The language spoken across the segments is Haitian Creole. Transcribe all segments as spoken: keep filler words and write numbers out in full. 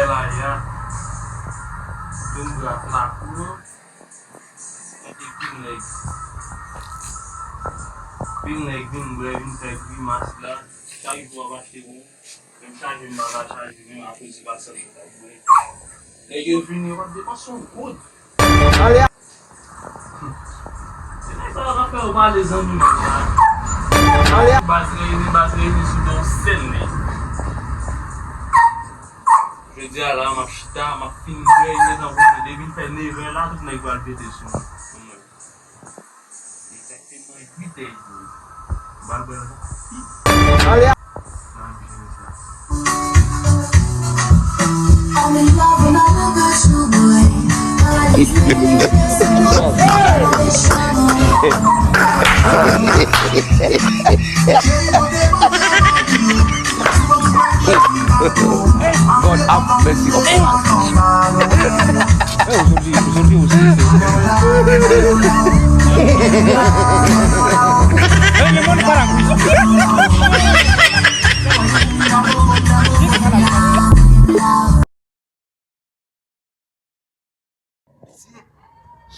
Lari a, vin bwè ak lakou an. Epi pil nèg, pil nèg vin bwè, vin fè grimas la. Chak jou w ap achte yon. Menm chaje m pa ka chaje, menm akoz se pa sèl mwen k ap bwè. Nèg yo vini, yo p ap depanse yon goud. Anlè a. Se nèg sa yo k ap fè yo pale zanmi m la. Anlè a. Baz reyini, baz reyini sou do sèl nèg. Jodi a la, m ap chita, m ap fin bwè, il est environ depi l fè nevè la, tout nèg pral pete sou mwen. Egzakteman uit è. M pral bwè anlè a. God have mercy upon us.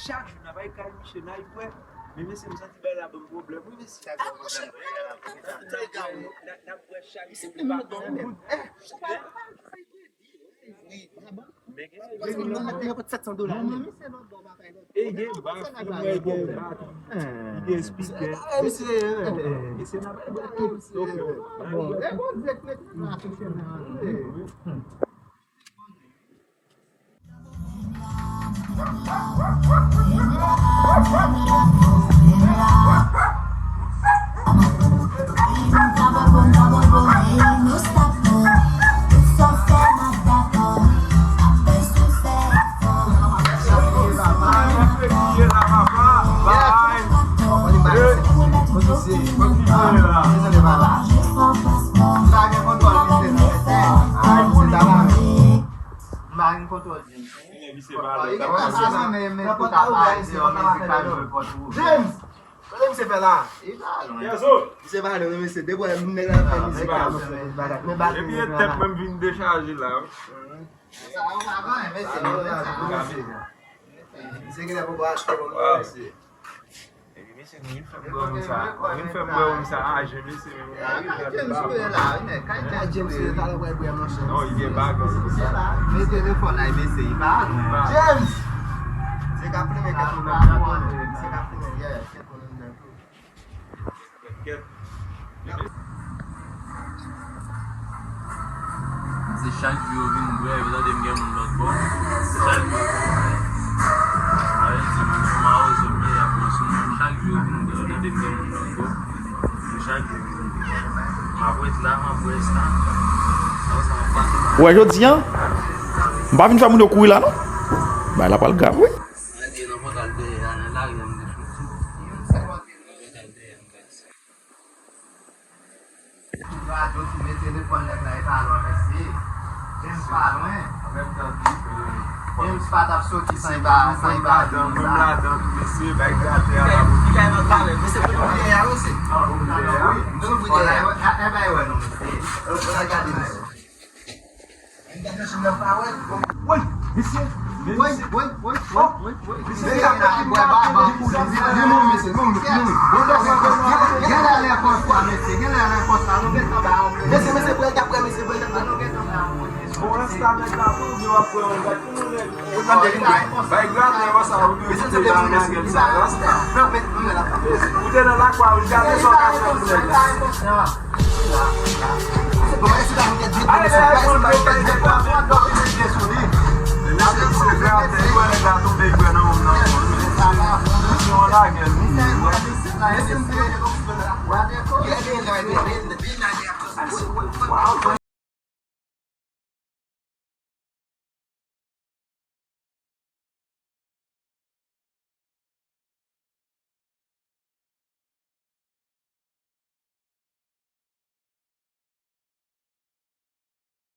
Chak jou n ap al kay misye, n al bwè. Men mesye, m santi bagay la ban m pwoblèm wi mesye. N ap bwè chak jou. Wi, a bon? Men gen moun nan te ranpòt sèt san dola. E gen bak, gen bak, li gen spikè. Mesye, mesye n ap bwè tout. Bon, e Bondye k mete nou a chèche nan. M pa gen kontwòl, mesye, nan mesye. M pa gen kontwòl, James. Li gen pase nan men, men pou ta pale deyò, men se ka jwe kont ou. James! Kote misye fè la? Li pa lwen. Misye pa lwen, men mesye, depi w wè nèg la fè mizik la, men bagay, men bagay. Epi e tèt mwen m vin dechaje la wi. Sa yo pa vanyen, mesye, nou fè sa. Misye genlè poko achte bon mesye. Epi mesye, nou vin fè m bwè wonm sa. Nou vin fè m bwè wonm sa aje, mesye, men mwen rive gade ba. James, talè w pral bwè, monchè. Non, li gen bag. Men telefòn la, mesye, li pa lwen. James! Se ka plimen kèk moun nan tou. Se ka plimen, yeah, kèk moun nan tou. Se chak jou yo vin bwè, yo tande m gen moun lòt bò. Se chak jou yo vin bwè. Sa vle di, moun sou mawozo m ye, y ap pran sou mwen. Chak jou yo vin bwè, yo tande m gen moun lòt bò. Se chak jou yo vin bwè. M ap ret la, m ap bwè jiska sa, sa m ap pase. Ou wè jodi a, m pa vin fè moun yo kouri la, non. Bagay la pral grav, wi. Mwen di nan pòtal dèyè a, nan lari a, m te soti. Nan pòtal dèyè a, m pase. Radyo ki mete telefòn nèg la e pa lwen, mesye. James pa lwen. James pa t ap soti san e pa, san e pa di sa. Menm ladan tou, mesye, bay gratè a la. Li kay nan talè, mesye, pou nou dèyè a, mesye. Pou nou dèyè a. Pou nou dèyè a. Woy, mesye. Woy, woy, woy, woy, woy. Mesye, gen moun, mesye, gen moun, gen moun. Gen lè lè konsa, mesye, gen lè lè konsa, nou gen tan ba. Mesye, mesye, bwè, y ap bwè, mesye, bwè, y ap bwè. Bon, rès la nèg la tou, ou byen w ap bwè yon gad. Bay gratè konsa, ou byen ou te nan nèg sa, rès la. Ou te nan lakwa, ou gade sa w ka fè pou nèg la.